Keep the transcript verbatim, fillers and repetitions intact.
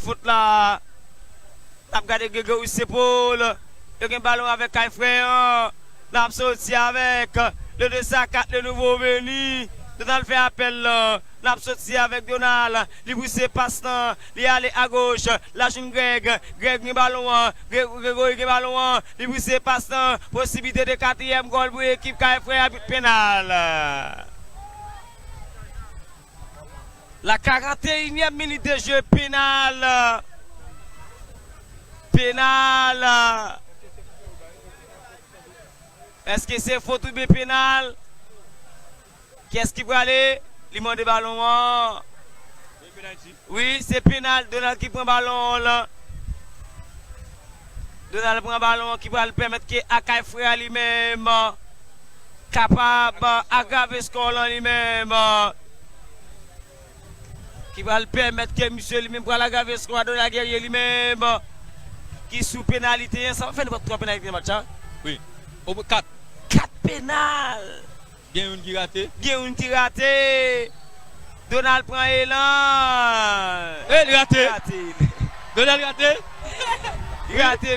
Fot la. N ap gade Gregory Sepol. Yo gen balon avèk kay frè an. N ap soti avèk le de sa kat, le nouvo veni. Donald fè apèl lan. N ap soti avèk Donald. Li pouse pas lan. Li ale agoch. La jwenn Greg. Greg gen balon an. Gre- Gregory gen balon an. Li pouse pas lan. Posiblite de katriyèm gòl pou ekip kay frè a, but penal. La karanteyinnyèm minit de jeu, penal. Penal. Èske se fot oubyen penal? Kiyès ki prale? Li mande balon an. Wi, se penal. Donald ki pran balon an lan. Donald pran balon an ki pral pèmèt ke Akay Frè li menm kapab agrave skò lan li menm. Ki pral pèmèt ke misye li menm pral agrave skò a. Donald Guerrier li menm ki sou penalite an. Sa fè nou pran twa penalite nan match la. Wi. Omwen kat. Kat penal. Gen youn ki rate. Gen youn ki rate. Donald pran elan. E, li rate. Rate. Donald rate. Li rate.